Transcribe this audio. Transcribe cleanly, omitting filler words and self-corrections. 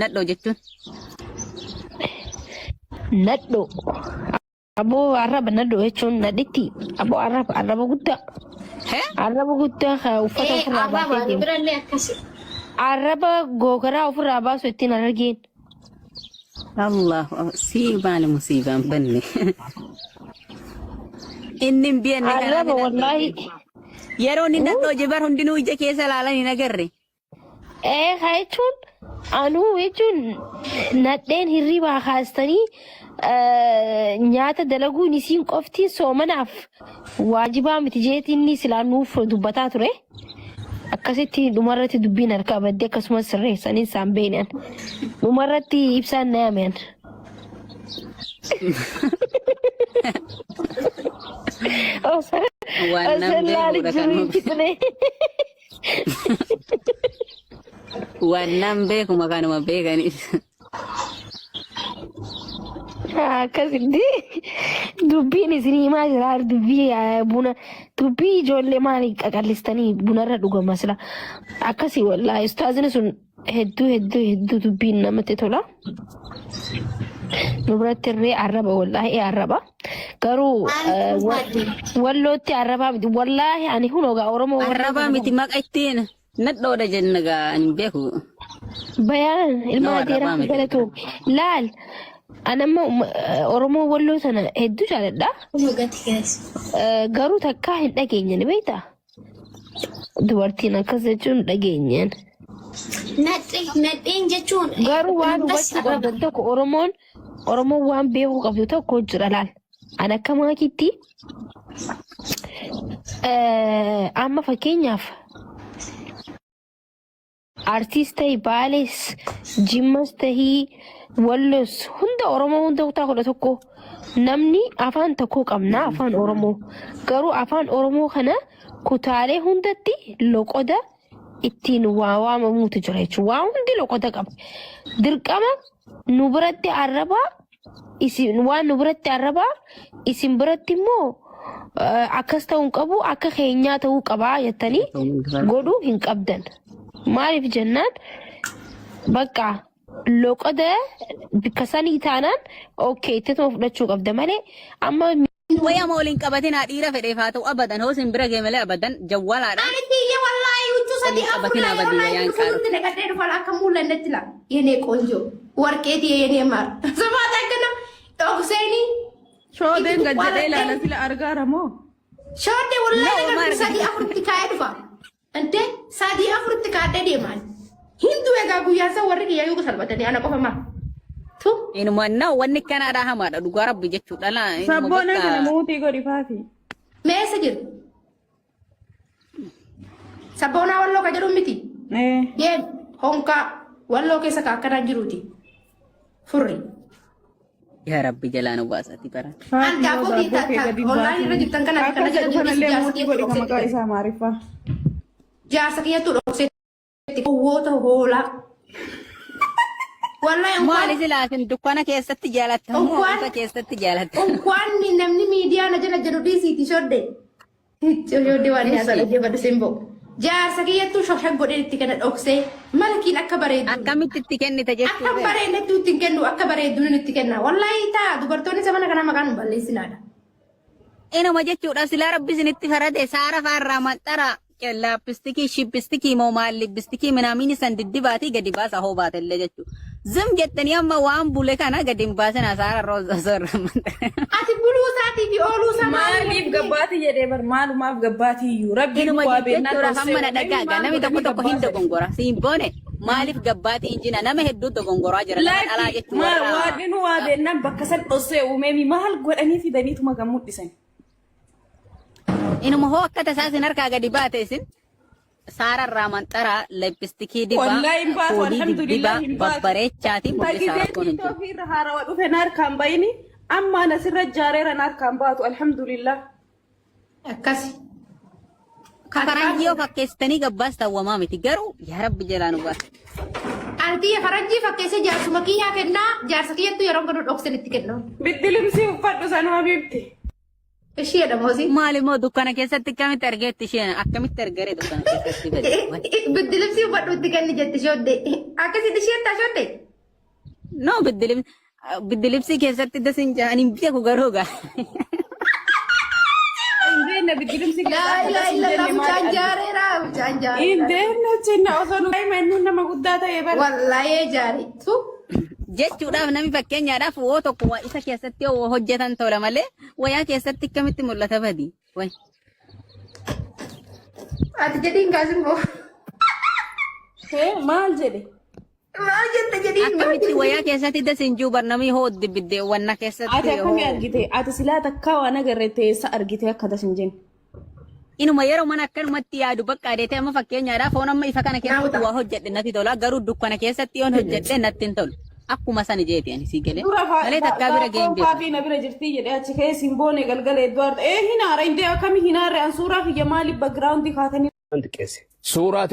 Nadhoo jechuun. Nadhoo. Aboo arraba nadhoo jechuun nadhitti. Aboo arraba arraba guddaa. Hee? Arraba guddaa kan uffata Ee ofirraa arraba baasee nu deemu. birallee akkasi. Arraba googaraa ofirraa baasu ittiin argeen. Allahu sii maali musiibaan banne. Inni hin beekne kanaaf Arraba nadhoo wallaahi. jedhe. Yeroo inni nadhoo jibar hundinuu ija keessa ilaalan hin agarre. Ee haa jechuun anuu jechuun nadheen hirribaa kaastanii nyaata dalaguun isiin qofti soomanaaf waajibaa miti jeetiin inni silaa nuuf dubbataa ture. Akkasitti dhumarratti dubbiin harkaa baddee akkasumas sirreessanii isaan beeknan. Dhumarratti ibsaan na yaame. Osoo Waan osoo nam laali beekuudha kan jiru nu fixne. Waan nam beekuma kanuma beekaniif. Akkasitti dubbiin isin himaa jira dubbii buna dubbii ijoollee maali qaqallistanii bunarra dhugama sila akkasii wallaahi ustaazni sun hedduu hedduu hedduu dubbiin namatti tola. Nu biratti irree arraba wallaahi arraba. Garuu Maal barbaadde? wallootti arrabaa miti wallaahi ani hunoo gaa Oromoo walloo Arrabaa kana miti maqa ittiin nadhoodha jenna gaa ani hin beeku. Bayaan ilma Nama adeeraa arrabaa miti. galatoo laal anamma Oromoo walloo sana hedduu jaaladha. Kunoo gati keessa. Garuu takkaa hin dhageenye ni beektaa? Dubartiin akkas jechuun dhageenyeen. Nadheen jechuun Garuu waan bas hubachuu arraba. qabdan tokko Oromoon waan beekuu qabdu tokko jira laal. An akka maakiitti amma fakkeenyaaf Arsiis tahi Baalees Jimmas tahii Walloos hunda Oromoo hunda kutaa 11 namni afaan tokko qabna afaan Oromoo garuu afaan Oromoo kana kutaalee hundatti loqoda ittiin waa waamamuutu jira jechuudha. Waa hundi loqoda qaba. Dirqama nu biratti arrabaa isin waan nu biratti arrabaa isin biratti immoo akkas ta'uu hin qabu akka keenyaa ta'uu qabaa jettanii godhuu hin qabdan. Maaliif jennaan bakka loqoda bikka sanii taanaan okay ittituma fudhachuu qabda malee amma Wayama waliin qabatinaa dhiira fedheef haa ta'u abadan hoo isin bira ga'e malee abadan jawwalaadhaan Ani tiyya wallaahi huccuu sadii waliin afur qabatinaa laa badii wallaahi wayaan dhufu qaaru. nutti naqadhee dhufa akka mul'annetti laa yenee qoonjoo warqee tiyya yenee maar sabaata akkana dhokseenii itti Shoodeen gad jedhee ilaala tuqqaaladhee sila argaara moo? shoodee wallaahi Nama nagartu argite. sadii afuritti kaa'ee dhufa Intee sadii afuritti kaadhee deemaan. Hin du'e egaa guyyaan san warri kiyya yoo salphatanii ana qofa maa. Tu. Inuma na wanni kanaadhaa hamaadha dhugaa rabbi jechuudha laa inuma Sabboonaa bakka kana muutii godhi faafi. Meessa jiru? Sabboonaa walloo ka jedhu miti. Ee. Deem honkaa walloo keessa ka akkanaan jiruuti. Furri. Yaa rabbi jalaa nu baasati bara. Faafi Anti yoo abbootii daabboo kee gadi online irra baasii. jirtan kana Akka kana jedhu jedhu kanallee jaarsa muutii kiyyattu godhi ka dhoksetti maqaa kenna. isaa Amaariffaa. Jaarsa kiyyattu dhoksetti gowwoota hoolaa. Wallahi Maali unkwaan silaa isin dukkana keessatti jaalatta moo unkwaan ifa keessatti jaalatta? unkwaan namni miidiyaa na jala jedhu dhiisiiti shodde. Shodde waan nyaata Eshi. dhaggeeffadhu simboo. Jaarsa kiyyattuu shoshan godhee itti kana dhoksee malkiin akka bareeddu. Akkamitti itti kennite Akka jechuudha. bareeddu itti hin kennu akka bareeddu itti kenna. Wallahi taa dubartoonni zamana kanaa maqaan nu balleessinaadha. Inuma jechuudha silaa rabbi isinitti farade saara faarraa maxxara laappistikii shippistikii moo maal lipphistikii minaamiini san diddibaatii gadi baasa hoo baatellee jechuudha. Zim jettanii amma waan bule kana gadi hin baasinaa saara rooza osoo irraa maxxara. Ati buluu isaatii fi ooluu isaa maaliif Maaliif walitti gabbaatii jedhee bar maalumaaf gabbaatii iyyuu rabbiin Inuma waa beennaan jechuudha dhoksee hamma na uumee dhagaaga maal namni tokko godhanii tokko hin gabbaasa. dogongora siin boone maaliif gabbaatii hin jina nama hedduu dogongoraa jira nama dhalaa Lakki jechuun maal warra waaqni waa beennaan bakka san dhoksee uumee maal godhanii fidaniituma kan mul'isan. Inuma hoo akka tasaa isin harkaa gadi baate isin saararraa manxaraa lippistikii dibaa Wallaahi hin baatu foolii alhamdulillah diddibaa hin baatu. babbareechaatiin mul'isaa Tagizee rakkoon hin jiru. tiiktookii irra haarawa dhufe na harkaan bayini ammaan asirra jaareera na harkaan baatu alhamdulillah. Akkasi. Faranjii yoo fakkeessitanii gabbaastan wamaa miti garuu yaa rabbi jalaa nu baasa. Anti faranjii fakkeessee jaarsuma kiyyaa kennaa jaarsa kiyyattu yeroo gadu dhoksen itti kenna. Biddilimsii uffadhu sanuu habiibti. Ishee jedhamosi. Maal immoo dukkana keessatti akkamitti argeetti isheen akkamitti argaree dukkana keessatti bade. Biddilimsii uffadhu itti kenni jetti shodde. Akkasitti isheen taa shodde. No biddilibsii keessatti dasin jahan hin beeku garuu gaa. Hin beekne biddilimsi Laa keessaa ilaaha akkas hin illallah jenne maali mucaan argite? jaareera mucaan Hin jaareera. beekne jenna osoo nu daa'ima inni nama guddaa ta'e bara. Wallaayee jaare. Tu. Jechuudhaaf namni fakkeenyaadhaaf woo tokko waa isa keessatti yoo hojjetan tola malee wayaa keessatti akkamitti mul'ata badi. Way. Ati jedhiin kaasin boo. Hee maal jedhe? Maal jette jedhiin maal Akkamitti jette? wayaa keessatti dasin juu barnamii hoo dibbidde wanna Ati keessatti akkamii hoo. argite? Ati silaa takkaa waan agarre teessa argite akka tas hin jenne. Inuma yeroo mana akkanumatti yaadu bakka adeetee amma fakkeenyaadhaaf foon amma ifa kana keessatti Naawuta. waa hojjedhe natti tola garuu dukkana keessatti yoon hojjedhe natti hin tolu. Akkuma sani jeeti ani sii galee. Dura Malee takkaa bira ga'ee hin gaaffoon beeku. faafii na bira jirtii jedhee achi ka'ee siin boone galgala hedduu aarta. Ee hin aara hin akkamii hin aarre an suuraa kiyya maaliif background kaatanii xiqqeesse. Suuraa